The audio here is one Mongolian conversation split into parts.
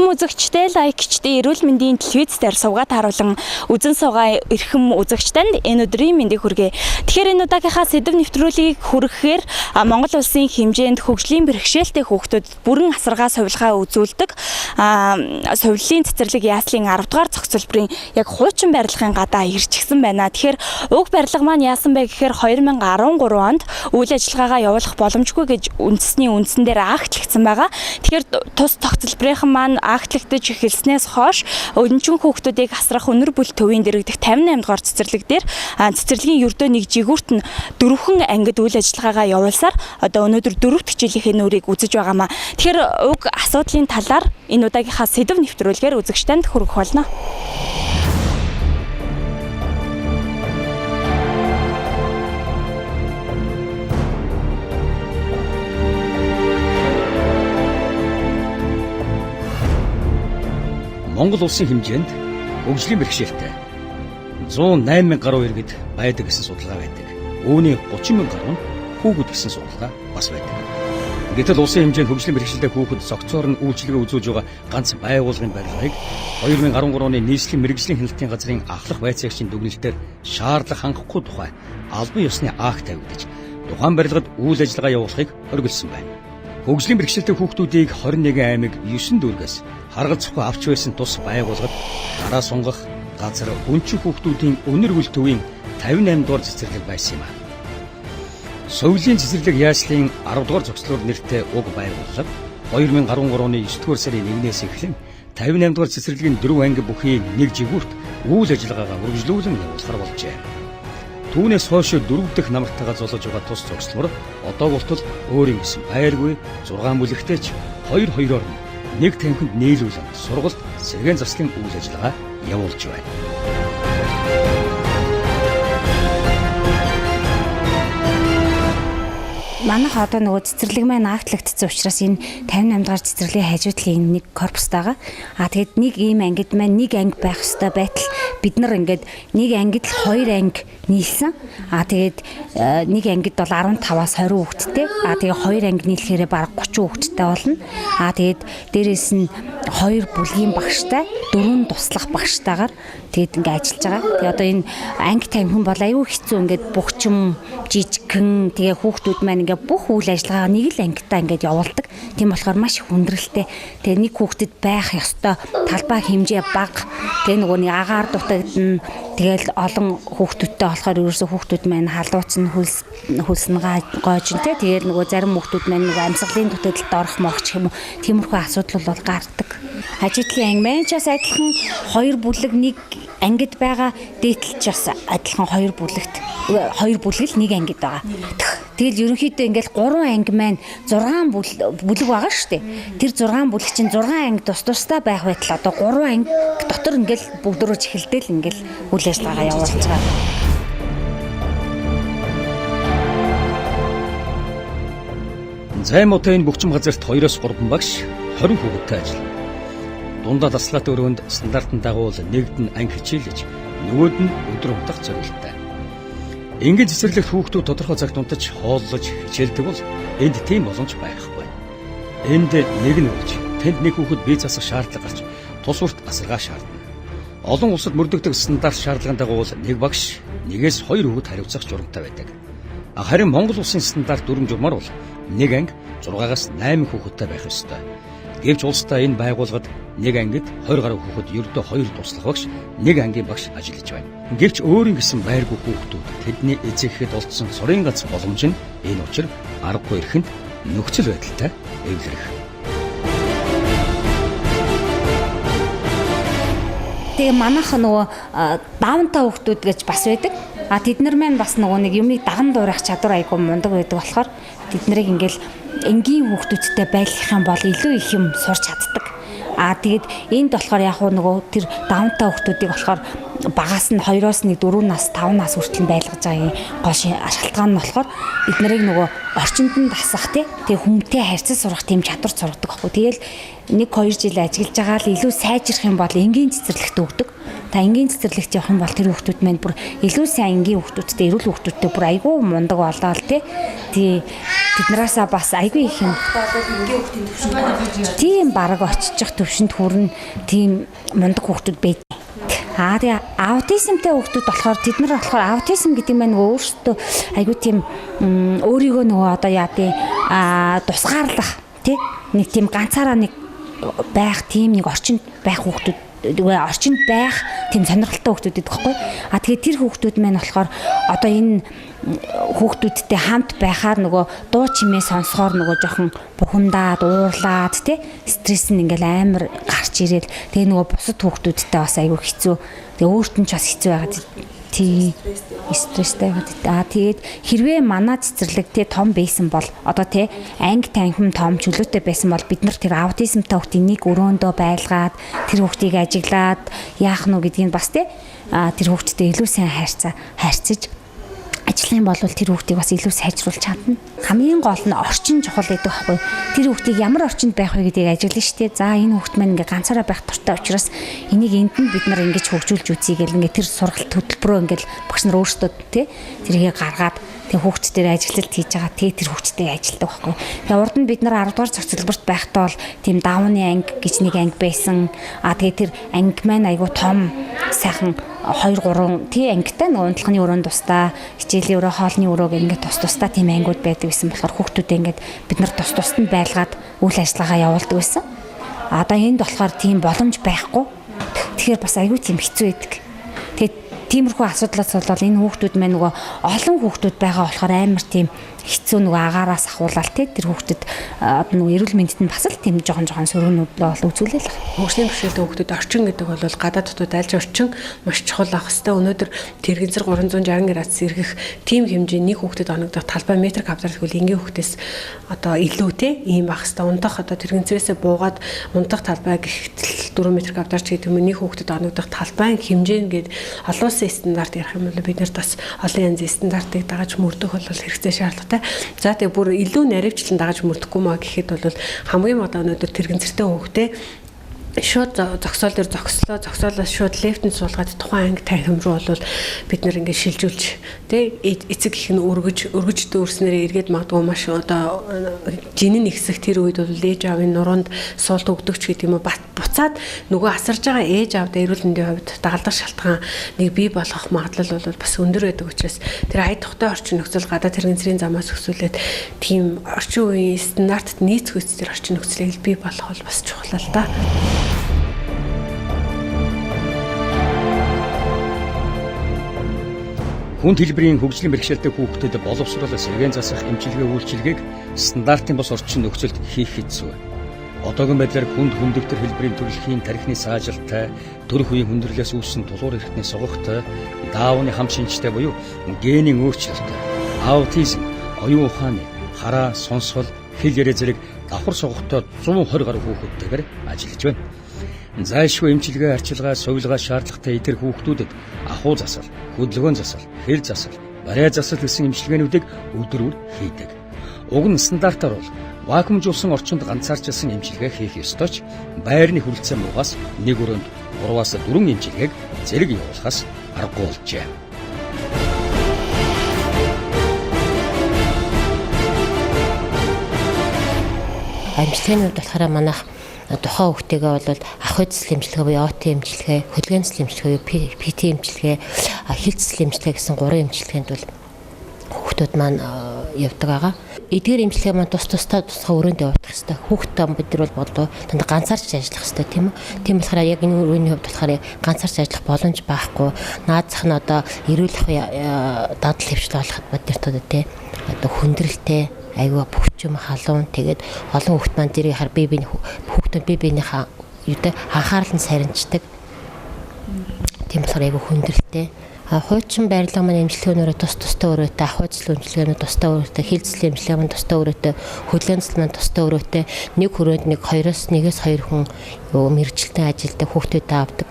Эрхэм үзэгчтэй, лайкчтэй, эрүүл мэндийн телевиз дээр сувгаа тааруулан үзэн суугаа эрхэм үзэгч танд энэ өдрийн мэндийг хүргэе. Тэгэхээр энэ удаагийнхаа сэдэв нэвтрүүлгийг хүргэхээр Монгол улсын хэмжээнд хөгжлийн бэрхшээлтэй хүүхдүүд бүрэн асаргаа сувилгаа үзүүлдэг сувиллын цэцэрлэг яслын 10 дугаар зохицолборын яг хуучин барилгын гадаа ирчихсэн байна. Тэгэхээр уг барилга маань яасан бэ гэхээр 2013 онд үйл ажиллагаагаа явуулах боломжгүй гэж үндэсний үндсэн дээр актлагдсан байгаа. Тэгэхээр тус зохицолборынхан маань актлагдаж эхэлснээс хойш өнчин хүүхдүүдийг асрах өнөр бүл төвийн дэрэгдэх 58 дугаар цэцэрлэг дээр цэцэрлэгийн ердөө нэг жигүүрт нь дөрвөн ангид үйл ажиллагаагаа явуулсаар одоо өнөөдөр дөрөв дэх жилийнхээ нүрийг үзэж байгаамаа. Тэгэхээр уг асуудлын талаар энэ удаагийнхаа сэдэв нэвтрүүлгээр үзэгч танд хүргэх болно. Монгол улсын хэмжээнд хөгжлийн бэрхшээлтэй 108 мянга гаруй иргэд байдаг гэсэн судалгаа байдаг. Үүний 30 мянга гаруй нь хүүхэд гэсэн судалгаа бас байдаг. Гэтэл улсын хэмжээнд хөгжлийн бэрхшээлтэй хүүхэд цогцоор нь үйлчилгээ үзүүлж байгаа ганц байгууллагын барилгыг 2013 оны нийслэлийн мэргэжлийн хяналтын газрын ахлах байцаагчийн дүгнэлтээр шаардлага хангахгүй тухай албан ёсны акт тавигдаж тухайн барилгад үйл ажиллагаа явуулахыг хориглосон байна. Хөгжлийн бэрхшээлтэй хүүхдүүдийг 21 аймаг 9 дүүргээс харгалзахгүй авч байсан тус байгууллагад дараа сунгах газар өнчин хүүхдүүдийн өнөр хөл төвийн 58 дугаар цэцэрлэг байсан юм. Сувилын цэцэрлэг яслын 10 дугаар зохицлоор нэртэй уг байгууллага 2013 оны 9 дугаар сарын 1-ээс эхлэн 58 дугаар цэцэрлэгийн 4 анги бүхий нэг жигүүрт үйл ажиллагаагаа үргэлжлүүлэн явуулахар болжээ. Түүнээс хойш дөрөв дэх намартайгаа золож байгаа тус зогслоор одоо болтол өөрийн гэсэн байргүй 6 бүлэгтэй ч 2 2-оор нь нэг танхимд нийлүүлэн сургалт сэргээн заслын үйл ажиллагаа явуулж байна. Манайх одоо нөгөө цэцэрлэг маань актлагдсан учраас энэ 58 дугаар цэцэрлэгийн хажуу талын энэ нэг корпус байгаа. А тэгэд нэг ийм ангид маань нэг анги байх ёстой байтал бид нар ингээд нэг ангид л хоёр анги нийлсэн. А тэгээд нэг ангид бол 15-аас 20 хүүхэдтэй. А тэгээ хоёр анги нийлэхээр бараг 30 хүүхэдтэй болно. А тэгээд дээрэс нь хоёр бүлгийн багштай, дөрвөн туслах багштайгаар тэгээд ингээд ажиллаж байгаа. Тэгээ одоо энэ анги тамхин бол аюу хэцүү ингээд бухчим, жижигхэн тэгээ хүүхдүүд маань ингээд бүх үйл ажиллагаа нэг л ангидаа ингээд явуулдаг. Тийм болохоор маш их хүндрэлтэй. Тэгээ нэг хүүхдэд байх ёстой талбай хэмжээ бага. Тэгээ нөгөө нэг агаар дутагдана. Тэгээл олон хүүхдүүдтэй болохоор ерөөсөө хүүхдүүд маань халууцна, хөлс хөлснө гоожин тэ. Тэгээл нөгөө зарим хүүхдүүд маань нөгөө амьсгалын дутагдалд орох морох ч юм уу. Тиймэрхүү асуудал бол гардаг. Хажуу талын анги маань ч бас адилхан хоёр бүлэг нэг ангид байгаа. Дээтэл ч бас адилхан хоёр бүлэгт хоёр бүлэг л нэг ангид байгаа. Тэгэл ерөнхийдөө ингээл 3 анги маань 6 бүлэг байгаа шүү дээ. Тэр 6 бүлэг чинь 6 анги тус тусдаа байх байтал одоо 3 анги дотор ингээл бүгдөрөөж эхэлдэг л ингээл үйл ажиллагаагаа явуулж байгаа. Займ удаа энэ бөхчм газарт 2-оос 3 багш 20 хүүхэдтэй ажиллана. Дундаа таслаат өрөөнд стандартын дагуу нэгд нь анги хичээлж, нөгөөд нь өдөр унтах зорилттой. Энгийн цэцэрлэгт хүүхдүүд тодорхой цагт унтаж хооллож хичээлдэг бол энд тийм боломж байхгүй. Энд нэг нь үлж, тэнд нэг хүүхэд бие засах шаардлага гарч тус урт асаргаа шаардна. Олон улсад мөрдөгдөг стандарт шаардлагын дагуу нэг багш нэгээс хоёр хүүхэд хариуцах журамтай байдаг. Харин Монгол улсын стандарт дүрэм журмаар бол нэг анги 6-аас 8 хүүхэдтэй байх ёстой. Гэвч улсдаа энэ байгууллагад нэг ангид 20 гаруй хүүхэд ердөө 2 туслах багш, нэг ангийн багш ажиллаж байна. Гэвч өөрийн гэсэн байргүй хүүхдүүд тэдний эзэгхэд олдсон цорын гац боломж нь энэ учир аргагүй эрхэнд нөхцөл байдалтай эвлэрэх. Тэгээ манайх нөгөө даунтай хүүхдүүд гэж бас байдаг. А тэд нар маань бас нөгөө нэг юмыг даган дуурайх чадвар айгүй мундаг байдаг болохоор тэд нарыг ингээл энгийн хүүхдүүдтэй байлгах юм бол илүү их юм сурч чаддаг. А тэгээд энд болохоор яг нөгөө тэр даунтай хүүхдүүдийг болохоор Багаас нь 2-оос нэг 4 нас 5 нас хүртэл байлгаж байгаагийн гол шалтгаан нь болохоор эднэрийг нөгөө орчинд нь дасах тий тэгээ хүмтэй харьцаж сурах тийм чадвар сургадаг байхгүй. Тэгэл 1-2 жил ажиглаж байгаа л илүү сайжрах юм бол энгийн цэцэрлэгт өгдөг. Та энгийн цэцэрлэгт явах юм бол тэр хүүхдүүд маань бүр илүү сайн энгийн хүүхдүүдтэй, эрүүл хүүхдүүдтэй бүр айгүй мундаг болоод тий. Тий тэднээсээ бас айгүй их юм. Тийм бараг очиж төвшөнд хүрнэ. Тийм мундаг хүүхдүүд байд. Аа тэгээ аутизмтай хүүхдүүд болохоор тэд нар болохоор аутизм гэдэг маань өөрсдөө айгүй тийм өөрийгөө нөгөө одоо яа тий тусгаарлах тий нэг тийм ганцаараа нэг байх тийм нэг орчинд байх хүүхдүүд орчинд байх тийм сонирхолтой хүүхдүүд гэдэг байхгүй. А тэгээ тэр хүүхдүүд маань болохоор одоо энэ хүүхдүүдтэй хамт байхаар нөгөө дуу чимээ сонсохоор нөгөө жоохон бухимдаад, уурлаад тий стресс нь ингээл амар гарч ирээл тэгээ нөгөө бусад хүүхдүүдтэй бас айгүй хэцүү. Тэгээ өөрт нь ч бас хэцүү байгаад тий стресстэй байгаад. Аа тэгээд хэрвээ манай цэцэрлэг тий том байсан бол одоо тий анги танхим том чөлөөтэй байсан бол бид нар тэр аутизмтай хүүхдийг нэг өрөөндөө байлгаад тэр хүүхдийг ажиглаад яах нь гэдгийг бас тий тэр хүүхдтэй илүү сайн харьцаж ажиллах юм бол тэр хүүхдийг бас илүү сайжруулах чадна. Хамгийн гол нь орчин чухал гэдэг байхгүй. Тэр хүүхдийг ямар орчинд байх вэ гэдгийг ажиглана шүү дээ. За энэ хүүхд маань ингээ ганцаараа байх дуртай учраас энийг энд нь бид нар ингэж хөгжүүлж үзье гэл ингээ тэр сургалт хөтөлбөрөө ингээл багш нар өөрсдөө тий тэрийг гаргаад тэг хүүхд дээр ажиглалт хийж байгаа. Тэг тэр хүүхдтэй ажилладаг байхгүй. Тэгээ урд нь бид нар 10 дугаар цогцлборт байхдаа бол тийм давны анги гэж нэг анги байсан. А тэгээ тэр анги маань айгүй том сайхан 2 3 тий ангитай нөгөө унтлагын өрөөнд тусдаа, хичээлийн өрөө, хоолны өрөө гэх ингээд тус тусдаа тийм ангиуд байдаг гэсэн болохоор хүүхдүүдээ ингээд бид нар тус тусад нь байлгаад үйл ажиллагаа явуулдаг байсан. Одоо энд болохоор тийм боломж байхгүй. Тэгэхээр бас айгүй тийм хэцүү байдаг. Тэгээд тиймэрхүү асуудлаас болоод энэ хүүхдүүд маань нөгөө олон хүүхдүүд байгаа болохоор амар тийм хэцүү нөгөө агаараас ахуулаад тий тэр хүүхдэд одоо нөгөө эрүүл мэндэд нь бас л тийм жоохон жоохон сөргөнүүд бол үзүүлээл. Хөгжлийн бэрхшээлтэй хүүхдүүд орчин гэдэг бол гадаад дотоод альж орчин маш чухал ах хэвээр. Өнөөдөр тэрэгзэр 360 градус эргэх тийм хэмжээний хүүхдэд оногдох талбай метр квадрат гэвэл энгийн хүүхдээс одоо илүү тий ийм ах хэвээр. Унтах одоо тэрэгзрээсээ буугаад унтах талбай гэхтэл 4 метр квадрат гэдэг юм нэг хүүхдэд оногдох талбайн хэмжээ ингээд олон улсын стандарт ярих юм бол бид нарт бас олон янзын стандартыг дагаж мөрдөх бол хэрэгцээ шаардлагатай. За тэгээ бүр илүү наривчлан дагаж мөрдөхгүй маа гэхэд бол хамгийн одоо өнөөдөр тэрэгзэртэй хүүхдээ шууд зогсоол дээр зогслоо, зогсоолоос шууд лефтэнд суулгаад тухайн анги танхим руу бол бид нар ингээд шилжүүлж тий эцэг их нь өргөж дүүрснээрээ эргээд магадгүй маш одоо жинэн ихсэх тэр үед бол ээж аавын нуруунд суулт өгдөг ч гэдэг юм уу, буцаад нөгөө асарж байгаа ээж аавд эрүүл мэндийн хувьд дагалдах шалтгаан нэг бий болгох магадлал бол бас өндөр байдаг учраас тэр ая тухтай орчин нөхцөл гадаад тэрэгцрийн замаас өсвөлээд тийм орчин үеийн стандартад нийцэх тэр орчин нөхцөлийг бий болгох бол бас чухал л да. Хүнд хэлбэрийн хөгжлийн бэрхшээлтэй хүүхдэд боловсрол, сэргээн засах эмчилгээ үйлчилгээг стандартын бус орчин нөхцөлд хийх хэцүү. Одоогийн байдлаар хүнд хүндэгтэр хэлбэрийн төрөлхийн тархины саажилттай, төрөх үеийн хүндрэлээс үүссэн тулуур эрхтний согогтой, даавны хам шинжтэй буюу генийн өөрчлөлттэй, аутизм, оюун ухааны, хараа, сонсгол, хэл яриа зэрэг давхар согогтой 120 гаруй хүүхэдтэйгээр ажиллаж байна. Зайлшгүй эмчилгээ, арчилгаа, сувилгаа шаардлагатай эдгээр хүүхдүүдэд ахуй засал, хөдөлгөөн засал, хэл засал, бариа засал гэсэн эмчилгээнүүдийг өдөр бүр хийдэг. Уг нь стандартаар бол вакуумжуулсан орчинд ганцаарчилсан эмчилгээ хийх ёстой ч байрны хүрэлцээ муугаас нэг өрөөнд 3-аас 4 эмчилгээг зэрэг явуулахаас аргагүй болжээ. Эмчилгээний хувьд болохоор манайх тухайн хүүхдтэйгээ бол ахуй засал эмчилгээ буюу ОТ эмчилгээ, хөдөлгөөн засал эмчилгээ буюу ПТ эмчилгээ, хил засал эмчилгээ гэсэн гурван эмчилгээнд бол хүүхдүүд маань явдаг байгаа. Эдгээр эмчилгээ маань тус тусдаа тусгай өрөөнд явагдах хэвээр. Хүүхдтэй бид нар бол болов дандаа ганцаарч ажиллах хэвээр тийм үү? Тийм болохоор яг энэ өрөөний хувьд болохоор ганцаарч ажиллах боломж байхгүй. Наад зах нь одоо эрүүл ахуй дадал хөвчлөө олоход бид нарт одоо тий одоо хүндрэлтэй айгүй бөхчм халуун тэгээд олон хүүхд маань зэрэг хар бие биений хүүхдүүд бие биенийхээ юутай анхаарал нь сарничдаг. Тийм болохоор айгүй хүндрэлтэй. Хуучин барилга маань эмчилгээнүүрээ тус тустай өрөөтэй, ахуй засал эмчилгээнүүд тустай өрөөтэй, хил засал эмчилгээ маань тустай өрөөтэй, хөдөлгөөн засал маань тустай өрөөтэй. Нэг өрөөнд нэг хоёроос нэгээс хоёр хүн мэргэжилтэн ажилдаг, хүүхдүүдээ авдаг.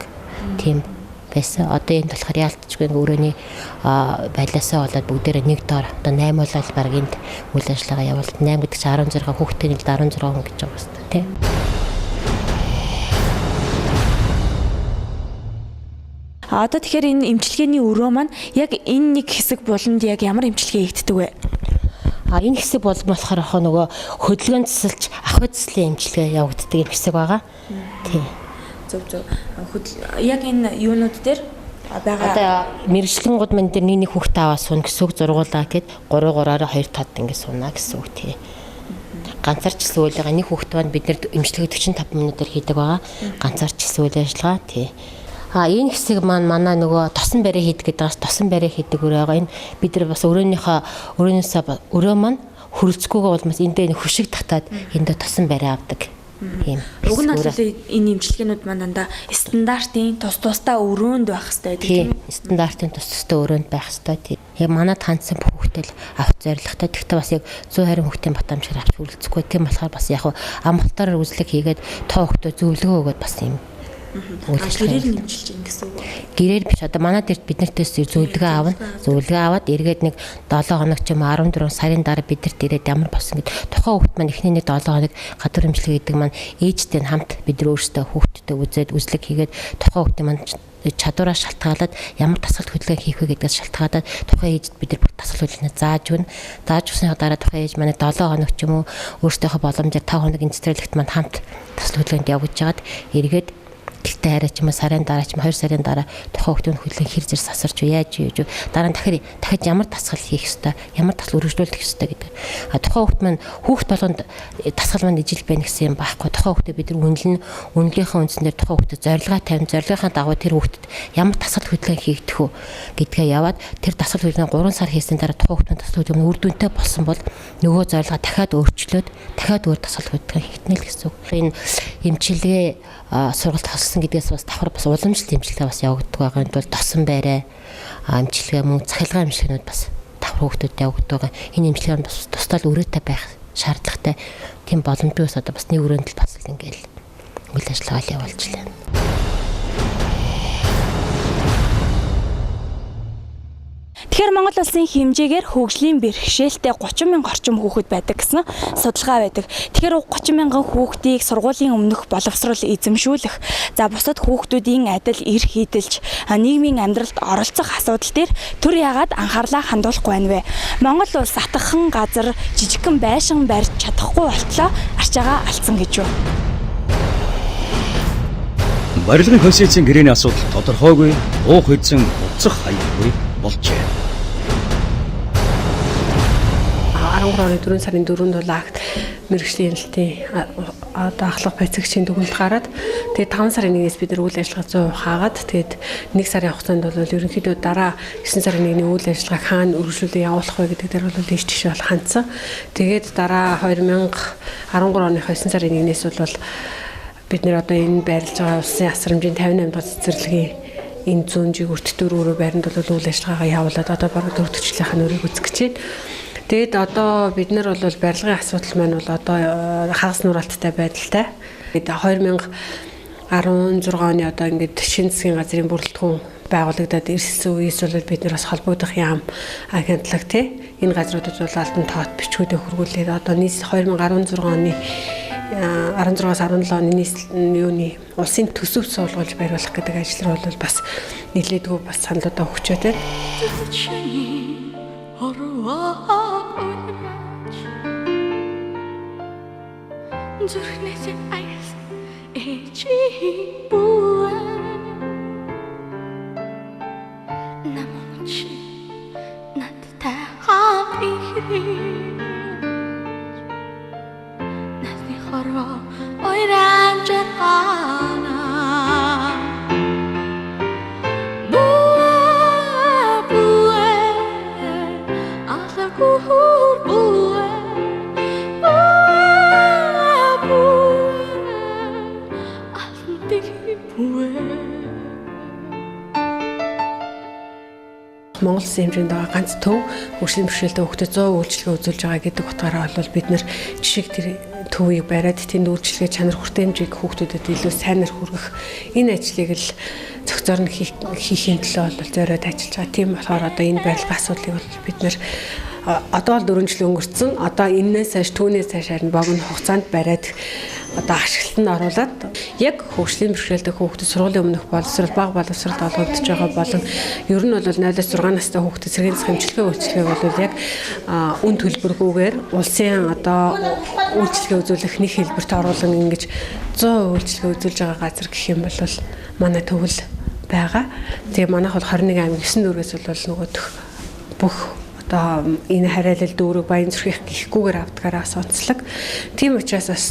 Тийм байсан. Одоо энд болохоор яалтчгүй өрөөний байлаасаа болоод бүгдээрээ нэг доор одоо 8 болоод баг энд үйл ажиллагаа явуулт. 8 гэдэг чинь 16 хүүхдийн нийлд 16 хүн гэж байгаа юм тийм. Одоо тэгэхээр энэ эмчилгээний өрөө маань яг энэ нэг хэсэг буланд яг ямар эмчилгээ хийгддэг вэ? А энэ хэсэг булан болохоор ах нөгөө хөдөлгөөн засалж ах үзслийн эмчилгээ явагддаг юм хэсэг байгаа. Тийм. Зөв зөв. Яг энэ юунууд дээр байгаа одоо мэргэжлэнгууд мань дээр нэг нэг хүүхдээ аваа суuna гэсэн үг, зургуулаа гэд 3 3-аараа 2 тад ингэ сууна гэсэн үг тий. Ганцаарчилсан үйл байгаа нэг хүүхд маань бид нэр эмчилгээ 45 минутаар хийдэг байгаа. Ганцаарчилсан үйл ажиллагаа тий. А энэ хэсэг маань манай нөгөө тосон барай хийдэг гэдэг бас тосон барай хийдэг өрөө байгаа. Энэ бид нар бас өрөөнөөсөө өрөө маань хөрөлцөхгүйгээ улмаас эндээ хөшиг татаад эндээ тосон барай авдаг. Тийм. Уг нь бол энэ эмчилгээнүүд маань дандаа стандартын тус тусдаа өрөөнд байх хэрэгтэй гэдэг тийм үү? Стандартын тус тусдаа өрөөнд байх хэрэгтэй тийм. Яг манад хандсан бүх хүүхдэл авах зорилготой. Тэгэхдээ бас яг 120 хүүхдийн батамжаар авч хүрэлцэхгүй. Тийм болохоор бас яг амралтаар үзлэг хийгээд тоо хүүхдээ зөвлөгөө өгөөд бас юм. Гэрээр нэмчилж ийн гэсэн үг. Гэрээр биш. Одоо манай дэрт бид нартэйс зөвлөгөө авна. Зөвлөгөө аваад эргээд нэг 7 хоног ч юм уу 14 сарын дараа бид нарт ирээд ямар болсон гэд тухайн хүүхд маань эхний нэг 7 хоног гадуур эмчилгээ гэдэг маань ээжтэй хамт бид нар өөрсдөө хүүхдтэй үзээд үзлэг хийгээд тухайн хүүхдийн маань чадвараа шалтгаалаад ямар дасгал хөдөлгөөн хийх вэ гэдгээс шалтгаалаад тухайн ээжд бид нар бүх дасгал хөдөлгөөний зааж өгнө. Зааж өгснөний дараа тухайн ээж манай 7 хоног ч юм уу өөрсдийнхөө боломжоор 5 хоног энэ цэцэрлэгт маань хамт дасгал хөдөлгөөнд явж хагаад эргээд Гэхдээ арай ч юм уу сарын дараа ч юм 2 сарын дараа тухайн хүүхдийн хөдөлгөөн хэр зэрэг сасарч яаж юу дараа нь дахиж ямар дасгал хийх ёстой, ямар дасгал өргөжлүүлэх ёстой гэдэг. А тухайн хүүхд маань хүүхд болгонд дасгал маань ижил байна гэсэн юм байхгүй. Тухайн хүүхдэд бид нар үнэлнэ, үнэлгийнхээ үндсэн дээр тухайн хүүхдэд зорилгоо тавина, зорилгынхаа дагуу тэр хүүхдэд ямар дасгал хөдөлгөөн хийгдэх үү гэдгээ яваад тэр дасгал хөдөлгөөн 3 сар хийсэн дараа тухайн хүүхдийн дасгал хөдөлгөөн үр дүнтэй болсон бол нөгөө зорилгоо дахиад өөрчлөөд дахиад өөр дасгал хөдөлгөөн хийгдэнэ л гэсэн үг. Энэ эмчилгээ сургалт хоссон гэдгээс бас давхар бас уламжлалт эмчилгээ бас явагддаг байгаа. Энд бол тосон байрай эмчилгээ мөн цахилгаан эмчилгээнүүд бас давхар хүүхдүүдэд явагддаг байгаа. Энэ эмчилгээ нь бас тусдаа л өрөөтэй байх шаардлагатай. Тийм боломжгүй бас одоо бас нэг өрөөнд л бас л ингээл үйл ажиллагаа явуулж байна. Тэгэхээр Монгол улсын хэмжээгээр хөгжлийн бэрхшээлтэй 30 мянган орчим хүүхэд байдаг гэсэн судалгаа байдаг. Тэгэхээр 30 мянган хүүхдийг сургуулийн өмнөх боловсрол эзэмшүүлэх, за бусад хүүхдүүдийн адил эрх эдэлж, нийгмийн амьдралд оролцох асуудал дээр төр яагаад анхаарлаа хандуулахгүй байна вэ? Монгол улс атгахан газар жижигхэн байшин барьж чадахгүй болтлоо арчаагаа алдсан гэж юу? Барилгын концепцийн гэрээний асуудал тодорхойгүй, уух эзэн буцах хаяггүй болжээ. 13 оны 4 сарын 4-нд бол акт мэргэжлийн хяналтын одоо ахлах бацагчийн дүгнэлт гараад тэгээд 5 сарын 1-ээс бид нар үйл ажиллагаа 100% хаагаад тэгээд 1 сарын хугацаанд бол ерөнхийдөө дараа 9 сарын 1-ний үйл ажиллагааг хаана үргэлжлүүлэн явуулах вэ гэдэг дээр бол ийш тийш бол хандсан. Тэгээд дараа 2013 оны 9 сарын 1-ээс бол бид нэр одоо энэ байрлаж байгаа улсын асрамжийн 58 дахь цэцэрлэгийн энэ зүүн жиг өрт дөрөв байранд бол үйл ажиллагаагаа явуулаад одоо бараг дөрөв дэх жилийнхаа нүрийг үзэх гэж байна. Тэгэд одоо бид нар бол барилгын асуудал маань бол одоо хагас нураалттай байдалтай. Тэгээд 2016 оны одоо ингээд шинэ засгийн газрын бүрэлдэхүүн байгуулагдаад ирсэн үеэс бол бид нар бас холбогдох яам агентлаг тий энэ газруудад бол албан тоот бичгүүдээ хөргүүлээд одоо нийт 2016 оны 16-аас 17 оны юуны улсын төсөв суулгуулж бариулах гэдэг ажил руу бол бас нэлээдгүй бас саналуудаа өгчөө тий. Зүрхнээс аяс ээжийн бүэн намч надтай хамт ихрээ насны хорвоо ойран жаргана бүэ бүэ алгуур бүэ Монгол улсын хэмжээнд байгаа ганц төв хөгжлийн бэрхшээлтэй хүүхдэд 100% үйлчилгээ үзүүлж байгаа гэдэг утгаараа бол бид нэр жишг тэр төвийг бариад тэнд үйлчилгээ чанар хүртээмжийг хүүхдүүдэд илүү сайнаар хүргэх энэ ажлыг л зохицоор нь хийхин төлөө бол зориод ажиллаж байгаа. Тийм болохоор одоо энэ барилга асуудлыг бол бид нэр одоо л 4 жил өнгөрцөн. Одоо энэнээс хойш түүнээс хойш харин богино хугацаанд бариад одоо ашиглалтанд оруулаад яг хөгжлийн бэрхшээлтэй хүүхдэд сургуулийн өмнөх боловсрол, бага боловсролд олгогдож байгаа болон ер нь бол 0-6 настай хүүхдэд сэргээн засах эмчилгээ үйлчилгээг бол яг үн төлбөргүйгээр улсын одоо үйлчилгээ үзүүлэх нэг хэлбэрт оруулан ингэж 100% үйлчилгээ үзүүлж байгаа газар гэх юм бол манай төвөл байгаа. Тэгээ манайх бол 21 аймаг 9 дүүргээс бол нөгөөх бүх одоо энэ хариалал дүүрэг баян зүрхих гихгүүгээр авдгаараа бас онцлог. Тийм учраас бас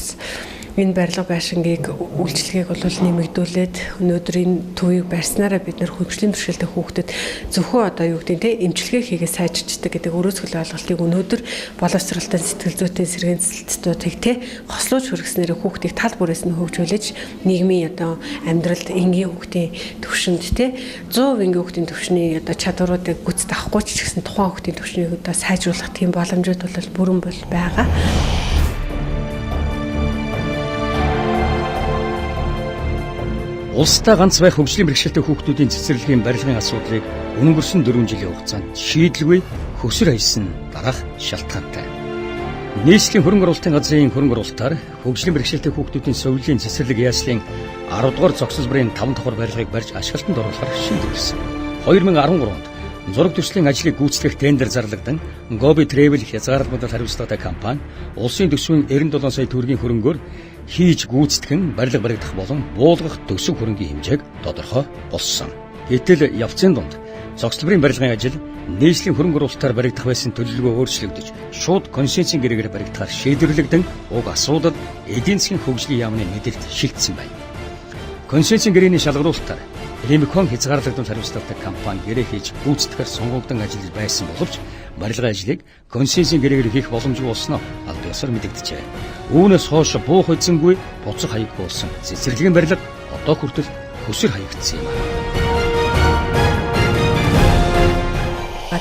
энэ барилга байшингийг үйлчилгээг бол нэмэгдүүлээд өнөөдөр энэ төвийг барьснараа бид нэр хөгжлийн бэрхшээлтэй хүүхдэд зөвхөн одоо юу гэдэг нь те эмчилгээ хийгээ сайжирчдаг гэдэг өрөөсгөл ойлголтыг өнөөдөр боловсролтой сэтгэл зүйтэй сэргээн цэцэлтүүдийг те хослуулж хүргэснээр хүүхдийг тал бүрээс нь хөгжүүлж нийгмийн одоо амьдралд энгийн хүүхдийн төвшөнд те 100% энгийн хүүхдийн төвшний одоо чадваруудыг гүйцэд авахгүй ч гэсэн тухайн хүүхдийн төвшнийг одоо сайжруулах тийм боломжууд бол бүрэн бол байгаа. Улстай ганц байх хөгжлийн бэрхшээлтэй хүүхдүүдийн цэцэрлэгийн барилгын асуудлыг өнгөрсөн 4 жилийн хугацаанд шийдэлгүй хөсөр хайсан дараах шалтгаантай. Нийслэлийн хөрөнгө оруулалтын газрын хөрөнгө оруулалтаар хөгжлийн бэрхшээлтэй хүүхдүүдийн совилын цэцэрлэг яслын 10 дугаар зогсол бүрийн 5 давхар барилгыг барьж ашиглалтанд оруулахар шийдвэрлэсэн. 2013 онд зураг төслийн ажлыг гүйцэтгэх тендер зарлагдан Gobi Travel хязгаарлалт хариуцлагатай компани улсын төсвийн 97 сая төгрөгийн хөрөнгөөр хийж гүйцэтгэн барилга баригдах болон буулгах төсөв хөрөнгийн хэмжээг тодорхой болсон. Гэтэл явцын дунд зогсолборын барилгын ажил нийслэлийн хөрөнгө оруулалтаар баригдах байсан төлөвлөгөө өөрчлөгдөж шууд консенсусын гэрээгээр баригдахаар шийдвэрлэгдэн уг асуудал эдийн засгийн хөгжлийн яамны мэдээлэлд шилжсэн байна. Консенсусын гэрээний шалгаруулалтаар Ремикон хязгаарлагдсан хариуцлагатай компани гэрээ хийж гүйцэтгэхээр сонгогдсон ажиллаж байсан боловч барилгын ажлыг консенсусын гэрээгээр хийх боломжгүй болсноо аль биесээр мэдэгджээ. Үүнээс хойш буух эзэнгүй буцах хаяггүй болсон цэцэрлэгийн барилга одоо хүртэл хөсөр хаягдсан юм.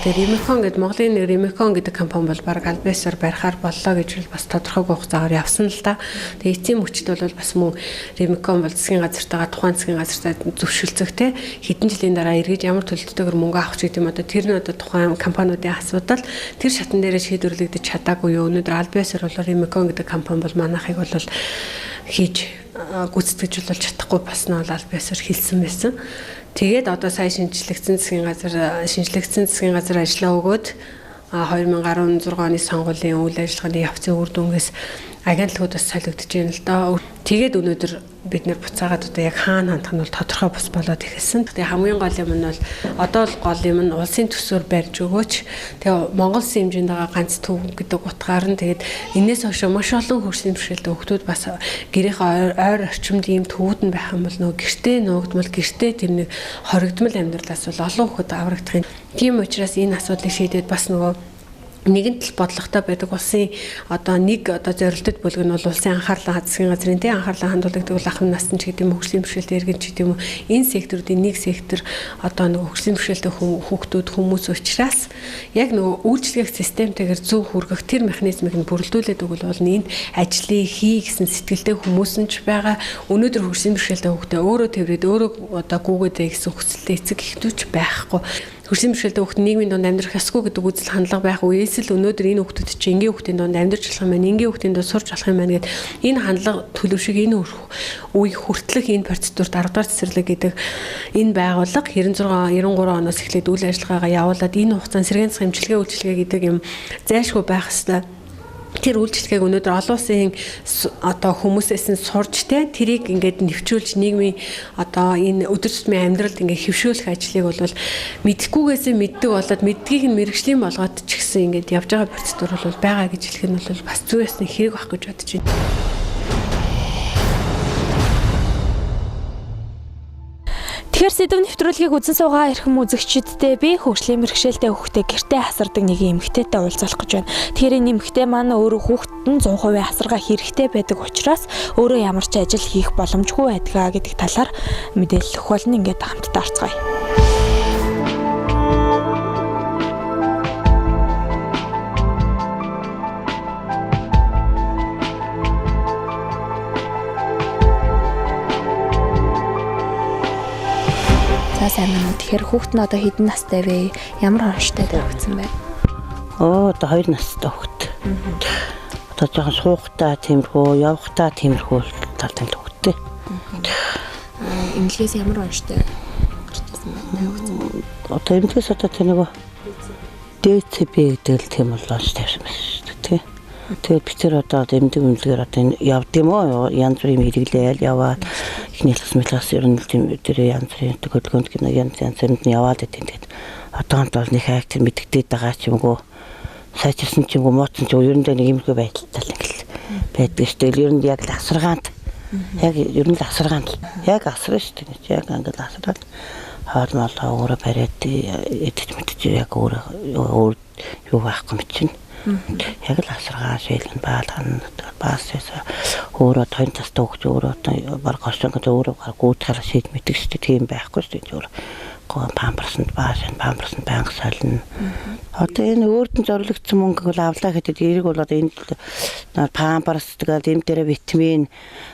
Тэгээ Ремикон гэдэг Монголын нэг Ремикон гэдэг компани бол баг аль биесээр барихаар боллоо гэж бас тодорхойгүй хугацаагаар явсан л да. Тэгээ эцсийн мөчд бол бас мөн Ремикон бол засгийн газартайгаа тухайн засгийн газартай зөвшөлдсөх те хэдэн жилийн дараа эргэж ямар төлөлттэйгээр мөнгө авах ч гэдэг юм одоо тэр нь одоо тухайн компаниудын асуудал тэр шатан дээрээ шийдвэрлэгдэж чадаагүй юу. Өнөөдөр аль биесээр бол Ремикон гэдэг компани бол манайхыг бол хийж гүйцэтгэж бол чадахгүй болсноо бол аль биесээр хэлсэн байсан. Тэгээд одоо сая шинжлэгдсэн засгийн газар ажиллаа өгөөд 2016 оны сонгуулийн үйл ажиллагааны явцын үр дүнгээс агентлагууд бас солигдож байна л доо. Тэгээд өнөөдөр бид нэр буцаагаад одоо яг хаана хандах нь бол тодорхой бус болоод эхэлсэн. Тэгээ хамгийн гол юм нь бол одоо л гол юм нь улсын төсвөр барьж өгөөч. Тэгээ Монгол улсын хэмжээнд байгаа ганц төв гэдэг утгаар нь тэгээд энээс хойш маш олон хөгжлийн бэрхшээлтэй хүүхдүүд бас гэрийнхээ ойр орчимд ийм төвүүд нь байх юм бол нөгөө гэртээ нуугдмал гэртээ тэр нэг хоригдмал амьдралаас бол олон хүүхэд аврагдах юм. Тийм учраас энэ асуудлыг шийдээд бас нөгөө нэгэн тал бодлоготой байдаг улсын одоо нэг одоо зорилтод бүлэг нь бол улсын анхаарлаа засгийн газрын тий анхаарлаа хандуулдаг бол ахын насны ч гэдэг юм хөгжлийн бэрхшээлтэй иргэн ч гэдэг юм энэ секторуудын нэг сектор одоо нэг хөгжлийн бэрхшээлтэй хүүхдүүд хүмүүс учраас яг нөгөө үйлчлэгэх системтэйгээр зөв хүргэх тэр механизмыг нь бүрэлдүүлээд өгвөл бол энд ажлыг хий гэсэн сэтгэлтэй хүмүүс нь ч байгаа. Өнөөдөр хөгжлийн бэрхшээлтэй хүүхдээ өөрөө тэрвэд өөрөө одоо гүгээдэй гэсэн хүсэлтэй эцэг эхнүүч байхгүй. Хөгжлийн бэрхшээлтэй хүүхд нийгмийн дунд амьдрах ёсгүй гэдэг үзэл хандлага байх үеэс л өнөөдөр энэ хүүхдүүд чинь энгийн хүүхдийн дунд амьдарч болох юм байна, энгийн хүүхдийн дунд сурч болох юм байна гэд энэ хандлага төлөв шиг энэ үе хүртлэх энэ процедурт 10 дугаар цэцэрлэг гэдэг энэ байгууллага 96 93 оноос эхлээд үйл ажиллагаагаа явуулаад энэ хугацаанд сэргээн засгийн эмчилгээ үйлчилгээ гэдэг юм зайлшгүй байх ёстой. Тэр үйлчилгээг өнөөдөр олон улсын одоо хүмүүсээс нь сурж те тэрийг ингээд нэвчүүлж нийгмийн одоо энэ өдөр тутмын амьдралд ингээд хэвшүүлэх ажлыг бол мэдхгүйгээсээ мэддэг болоод мэддгийг нь мэрэгжлийн болгоод ч гэсэн ингээд явж байгаа процедур бол байгаа гэж хэлэх нь бол бас зүй ёсны хэрэг байх гэж бодож байна. Тэгэхээр сэдв нэвтрүүлгийг үзэн суугаа эрхэм үзэгчидтэй би хөгжлийн бэрхшээлтэй хүүхдээ гэртээ хасардаг нэг эмэгтэйтэй уулзах гэж байна. Тэгэхээр энэ эмэгтэй маань өөрөө хүүхдэд нь 100% хасаргаа хэрэгтэй байдаг учраас өөрөө ямар ч ажил хийх боломжгүй байдгаа гэдэг талаар мэдээлэл өгөх болно. Ингээд хамтдаа орцгоё. Тэгэхээр хүүхэд нь одоо хэдэн настай вэ? Ямар хонштой тавигдсан бэ? Одоо 2 настай хүүхэд. Одоо жоохон суухтаа тиймэрхүү, явахтаа тиймэрхүү талтай хүүхэдтэй. Эмнэлгээс ямар онцтой гарч ирсэн бэ? Тавигдсан бэ? Одоо эмнэлгээс одоо тэр нөгөө ДЦБ гэдэг л тийм бол онц тавьсан байсан шүү дээ, тий. Тэгээд би тэр одоо эмнэлэг эмнэлгээр одоо энэ явд юм уу? Янз бүрийн хэрэглээл яваад ихний лас мэлас ер нь тийм тэр янз бүрийн хөдөлгөөнд гинэ янз янз юмд нь яваад идэв. Тэгээд одоонд бол нэг хайг тэр мэддэгдээд байгаа ч юмгүй сайжирсан ч юмгүй мууцсан ч юм ер нь нэг иймэрхүү байдалтай л ингээл байдаг шүү дээ. Ер нь яг л асаргаанд яг ер нь л асаргаанд яг асраа шүү дээ. Яг ингээл асраад хоол молоо өөрөө бариад идэж мэдэж яг өөрөө өөр юу байхгүй мэт чинь. Яг л асаргаа шээлгэн баалгана баас өөрөө тойн тастай өгч өөрөө одоо баг оршин гэж өөрөө гүйтгэр шийд мэддэг шүү дээ. Тийм байхгүй шүү дээ. Өөр памперсанд бааш памперсанд байнга солино. Одоо энэ өөрт нь зориулагдсан мөнгө бол авлаа гэхэд эрэг бол одоо энэ памперс тэгэл энэ дээрээ витамин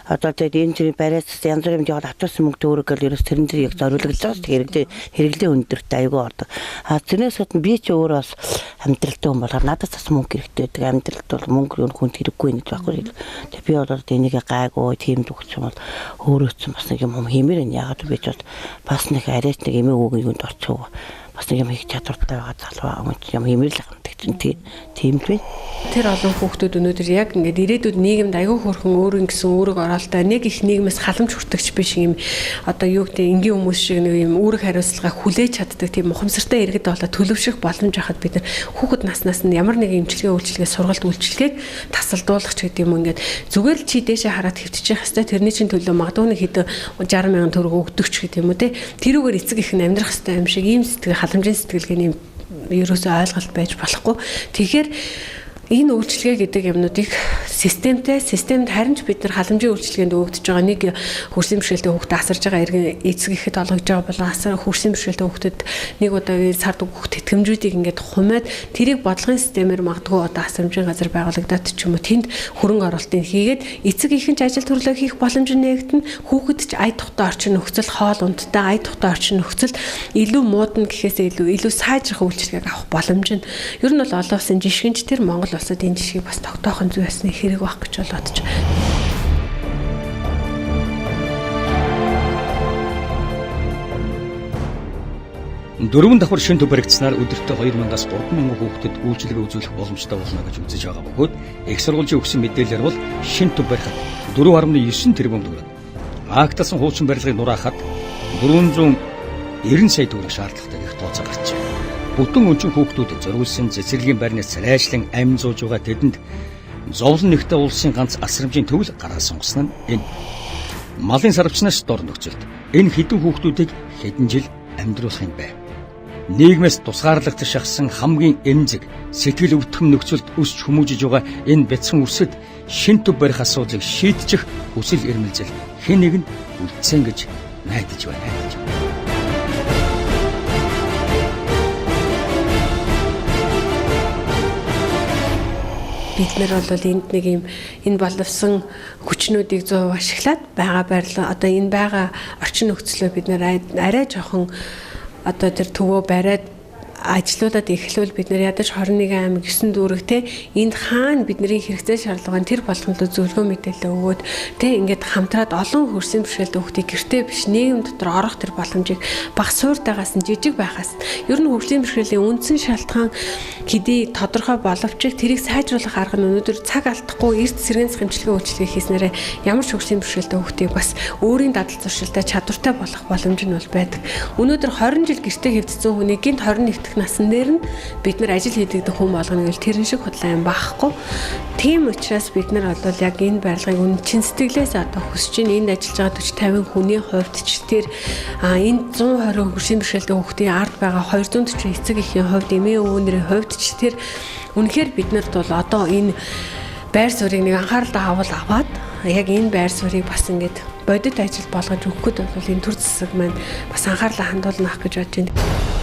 одоо тэгээд энэ зэрэг бариац янз бүрийн жоод авчирсан мөнгө төгрөг гэл ерөөс тэрэн дээр яг зориулагдсан шүү дээ. Хэрэглээ өндөртэй айгүй ордог. А тэрнээс гадна би ч өөрөө бас амьдралтай хүн болохоор надад бас мөнгө хэрэгтэй байдаг. Амьдралд бол мөнгө юу хүнд хэрэггүй гэж байхгүй. Тэгээд би бол энийг гайгүй тийм дүүч юм бол өөрөө ч бас нэг юм хиймээр энэ яагаад би ч бас нэг арайч нэг эмээ өвгөн юунд орчих. Бас нэг юм хийх чадвартай байгаа залуу юм хиймээр л хамдаг чинь тийм л байна. Тэр олон хүүхдүүд өнөөдөр яг ингээд ирээдүйд нийгэмд аягүй хөрхөн өөр ингэсэн үүрэг оролттой нэг их нийгмээс халамж хүртэгч биш юм одоо юу гэдэг энгийн хүмүүс шиг нэг юм үүрэг хариуцлага хүлээж чаддаг тийм ухамсартай иргэд болоо төлөвшөх боломж байхад бид нар хүүхэд наснаас нь ямар нэгэн эмчилгээ үйлчилгээ сургалт үйлчилгээг тасалдуулах ч гэдэг юм ингээд зүгээр л чи дээшээ хараад хэвтчих хэвээр тэрний чинь төлөө магадгүй нэг хэдэн 60 мянган төгрөг өгдөг ч гэдэг юм уу те тэрүүгээр эцэг их нь амьдрах хэвээр юм шиг ийм сэтгэл халамжийн сэтгэлгээний ерөөсөө ойлголт байж болохгүй. Тэгэхээр энэ үйлчилгээ гэдэг юмнуудыг системтэй системд харин ч бид нар халамжийн үйлчилгээнд өгөгдөж байгаа нэг хөрсөн бэрхшээлтэй хүүхдэд асарж байгаа иргэн эцэг ихэд олгож байгаа болон асар хөрсөн бэрхшээлтэй хүүхдэд нэг удаагийн сард өгөх тэтгэмжүүдийг ингээд хумаад тэрийг бодлогын системээр магадгүй одоо асрамжийн газар байгуулагдаад ч юм уу тэнд хөрөнгө оруулалтыг хийгээд эцэг их нь ч ажил төрлөө хийх боломж нээгдэн хүүхэд ч ая тухтай орчин нөхцөл хоол унттай ая тухтай орчин нөхцөл илүү муудна гэхээсээ илүү сайжрах үйлчилгээг авах боломж нь ер нь бол олон улсын жишгэнч тэр Монгол улсад энэ жишгийг бас тогтоох нь зүй ёсны хэрэг байх гэж бол бодож байна. Дөрвөн давхар шин төв баригдсанаар өдөртөө 2000-аас 3000 хүүхдэд үйлчилгээ үзүүлэх боломжтой болно гэж үзэж байгаа бөгөөд их сургуулийн өгсөн мэдээлэлээр бол шин төв барихад 4.9 тэрбум төгрөг, акталсан хуучин барилгыг нураахад 490 сая төгрөг шаардлагатай гэх тооцоо гарчээ. Бүтэн өнчин хүүхдүүдэд зориулсан цэцэрлэгийн байрны царайшлан амь зууж байгаа тэдэнд зовлон нэгтэй улсын ганц асрамжийн төвл гараа сонгосон нь энэ. Малын сарвчнаас дор нөхцөлд энэ хэдэн хүүхдүүдийг хэдэн жил амьдруулах юм бэ? Нийгмээс тусгаарлагдаж шахсан хамгийн эмзэг сэтгэл өвдгөн нөхцөлд өсч хүмүүжиж байгаа энэ бяцхан үсэд шин төв барих асуудлыг шийдчих хүсэл эрмэлзэл хэн нэгэнд үлдсэн гэж найдаж байна. Бид нар бол энд нэг юм энэ боловсон хүчнүүдийг 100% ашиглаад байгаа байрлал одоо энэ байгаа орчин нөхцлөө бид нар арай жоохон одоо тэр төвөө бариад ажилуулад эхлүүл бид нар ядаж 21 аймаг 9 дүүрэг те энд хаана бидний хэрэгцээ шаардлагын тэр болгонлоо зөвлөгөө мэдээлэл өгөөд те ингээд хамтраад олон хөрсөн бэрхшээлтэй хүүхдийг гэртээ биш нийгэм дотор орох тэр боломжийг баг сууртайгаас нь жижиг байхаас ер нь хөрсөн бэрхшээлийн үндсэн шалтгаан хэдий тодорхой боловч тэрийг сайжруулах арга нь өнөөдөр цаг алдахгүй эрт сэргээн засах эмчилгээ үйлчилгээ хийснээрээ ямар ч хөрсөн бэрхшээлтэй хүүхдийг бас өөрийн дадал зуршилтай чадвартай болох боломж нь бол байдаг. Өнөөдөр 20 жил гэртээ хэвдсэн хүний гинт 21 дэх насан дээр нь бид нар ажил хийдэг хүн болгоно гэвэл тэрэн шиг худлаа юм байхгүй. Тийм учраас бид нар бол яг энэ барилгыг үнэн чин сэтгэлээс одоо хүсэж байна. Энд ажиллаж байгаа 40 50 хүний хувьд ч тэр энэ 120 хөршийн бэрхшээлтэй хүүхдийн ард байгаа 240 эцэг эхийн хувьд, эмээ өвгөнөрийн хувьд ч тэр үнэхээр бид нарт бол одоо энэ байр суурийг нэг анхааралтай авал аваад яг энэ байр суурийг бас ингээд бодит ажил болгож өгөхөд бол энэ төр засаг маань бас анхаарлаа хандуулна гэж бодож байна.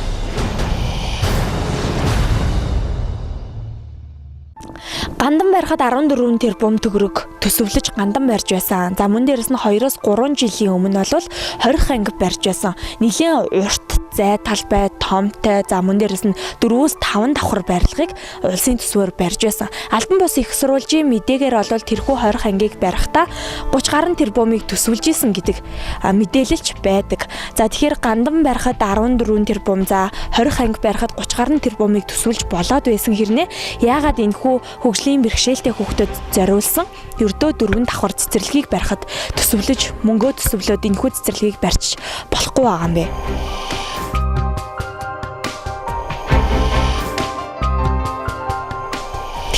Гандан барихад 14 тэрбум төгрөг төсөвлөж гандан барьж байсан. За мөн дээрэс нь 2-оос 3 жилийн өмнө бол 20 анги барьж байсан. Нилээн урт зай талбай томтой, за мөн дээрэс нь 4-5 давхар барилгыг улсын төсвөөр барьж байсан. Албан бус их сурвалжийн мэдээгээр бол тэрхүү 20 ангийг барихтаа 30 гаруй тэрбумыг төсөвлөж исэн гэдэг мэдээлэлч байдаг. За тэгэхээр гандан барихад 14 тэрбум, за 20 анги барихад 30 гаруй тэрбумыг төсөвлөж болоод байсан хэрнээ яагаад энэхүү хөгжлийн бэрхшээлтэй хүүхдэд зориулсан ердөө 4 давхар цэцэрлэгийг барихад төсөвлөж мөнгөө төсөвлөөд энэхүү цэцэрлэгийг барьж болохгүй байгаа юм бэ?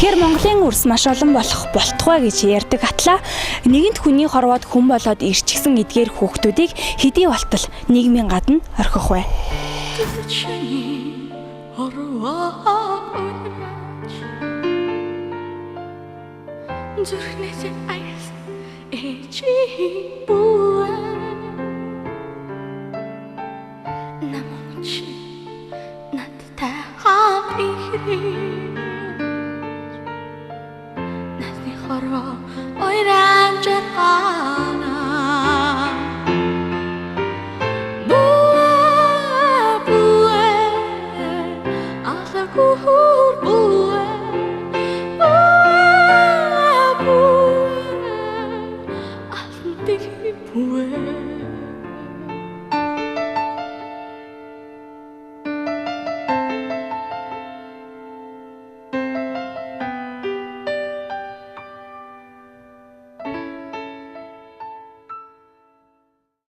Тэгэхээр Монголын үрс маш олон болох болтугай гэж ярьдаг атлаа нэгэнт хүний хорвоод хүн болоод ирчихсэн эдгээр хүүхдүүдийг хэдий болтол нийгмийн гадна орхих вэ? Зүрхнээс аяс ээжийн бүэн намун чи надтай хамт ихрээ насны хорвоо ойран жаргана.